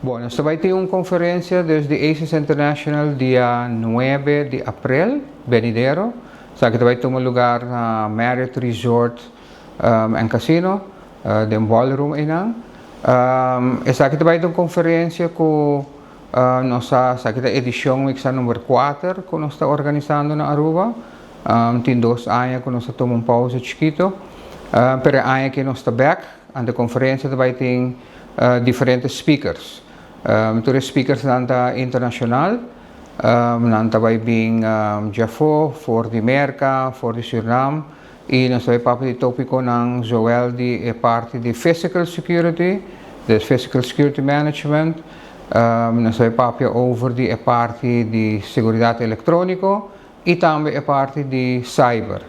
Bon, nos bay tin un conferencia desde ACES International dia 9 di april, venidero. Esaki ta bay tuma luga na Marriott Resort and Casino, den ballroom einan. Esaki ta bay tin un conferencia cu nos, esaki ta edicion number 4 cu nos ta organisando na Aruba. Tin 2 aña cu nos a tuma un pausa chikito, pero aña aki nos ta back, e conferencia bay tin diferente speakers. Tur speakers nan ta internacional, nan ta bay bin di afo, for di Merca, for di Suriname, y nos bay papia di topico nan zowel di e parti di physical security, di physical security management, nos bay papia over di e parti di seguridad electronico y tambe e parti di cyber.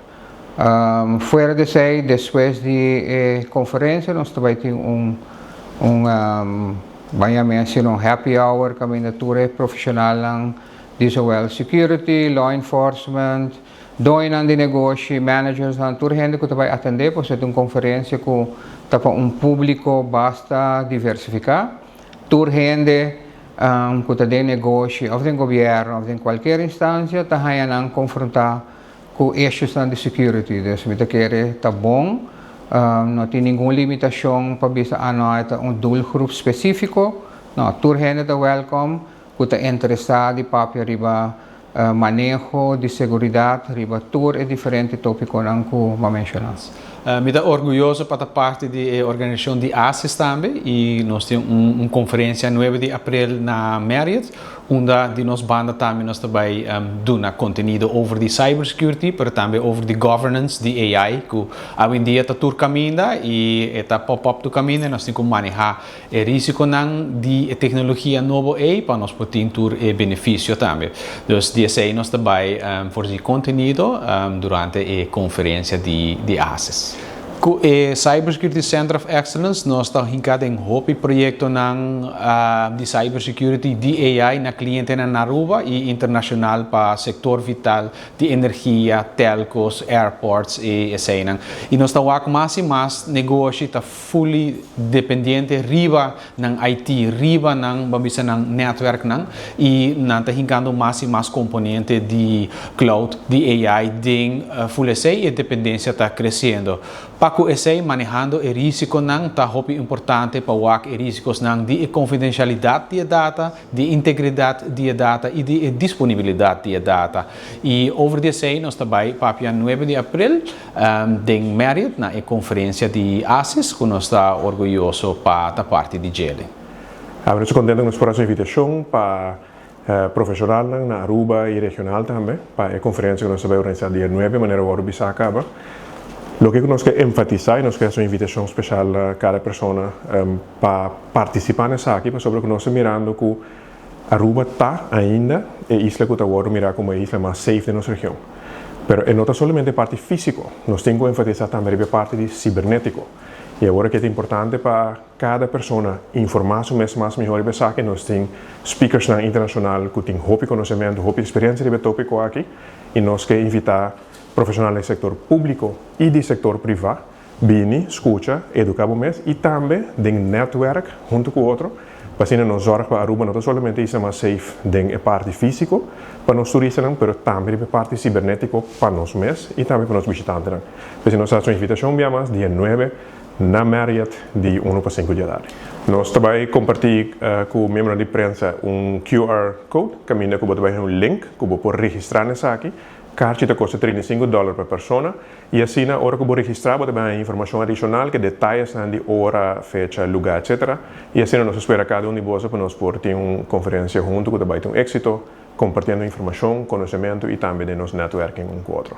Fuera di esey, despues di conferencia, nos tambe tin un ban menciona un happy hour caminda tur profesional di zowel security, law enforcement, doño di negoshi, managers, tur hende cu bay atende, pasobra ta un conferencia cu ta pa un publico basta diversifica. Tur hende cu ta den negoshi, of di gobierno, of di cualkier instancia, ta nan confronta cu issues di security. Dus mi ta kere ta bon, no tin ningun limitacion pa bisa, ah, no, ta un doelgroep specifico. No, tur hende ta welcome, cu ta interesa di papia riba maneho di seguridad, riba tur e diferente topico cu mi a menciona. Mi ta orguyoso pa parti di organisacion di ACES tambe y nos tin un conferencia 9 di april na Marriott, unda di nos banda tambe nos tambe um, duna contenido over di cybersecurity, pero tambe over di governance di AI, cu awendia ta tur caminda y ta pop up tur caminda, nos tin cu maneha e risico nan di tecnologia nobo ey pa nos por tin tur e beneficio tambe. Dus di esey nos tambe um, di contenido durante e conferencia di ACES. Cu e Cybersecurity Center of Excellence, nos ta den hopi proyecto nan di cybersecurity di AI na cliente na Aruba y internacional pa sector vital di energia, telcos, airports y esey. Y nos ta wak mas y mas negoshi ta fully dependiente riba nan IT, riba nan ban bisa nan network nan y nan ta hincando mas y mas componente di cloud, di AI, den full esey y dependencia ta creciendo. Pa cu esey, manehando e risico nan ta hopi importante pa wak e risico nan di confidencialidad di data, di integridad di data y di disponibilidad di data. Y over di esey nos tambe papia 9 di april den Marriott na e conferencia di ACES, cu nos ta orguyoso pa ta parti di dje. Ah, nos ta contento cu nos e invitacion pa profesional na Aruba y regional tambe, pa e conferencia cu nos ta bay organisa dia 9, manera awor bisa caba. Loke nos kier enfatisa y nos kier un invitacion special na cada persona pa participa na esaki, pasobra cu nos ta mirando cu Aruba ta ainda e isla cu awor mira como e isla mas safe di nos region. Pero no ta solamente parti fisico, nos tin cu enfatisa tambe e parti di cibernetico. Y awor cu ta importante pa cada persona informa su mes mas miho y cu nos tin speakers na internacional cu tin hopi conocimento, hopi experiencia riba e topico aki y nos kier invita profesional den sector publico y di sector priva, bini, scucha, educa mes y tambe den network hunto cu otro, pa asina nos zorg pa Aruba no solamente ta mas safe den e parti fisico pa nos turistanan, pero tambe e parti cibernetico pa nos mes y tambe pa nos bishitantenan. Pues nos ta haci un invitacion mas dia 9 na Marriott di 1 pa 5 di atardi. Nos tambe ta comparti cu miembro di prensa un QR code, caminda cu bo tin un link cu bo por registra esaki. Kaarchi ta costa 35 dollar pa persona y asina, ora cu bo registra, bo tin informacion adicional, cu detaye di ora, fecha, luga, etc. Y asina nos ta spera cada un di boso pa nos por tin un conferencia hunto cu ta un exito, compartiendo informacion, conocimento y tambe di nos networking un cu otro.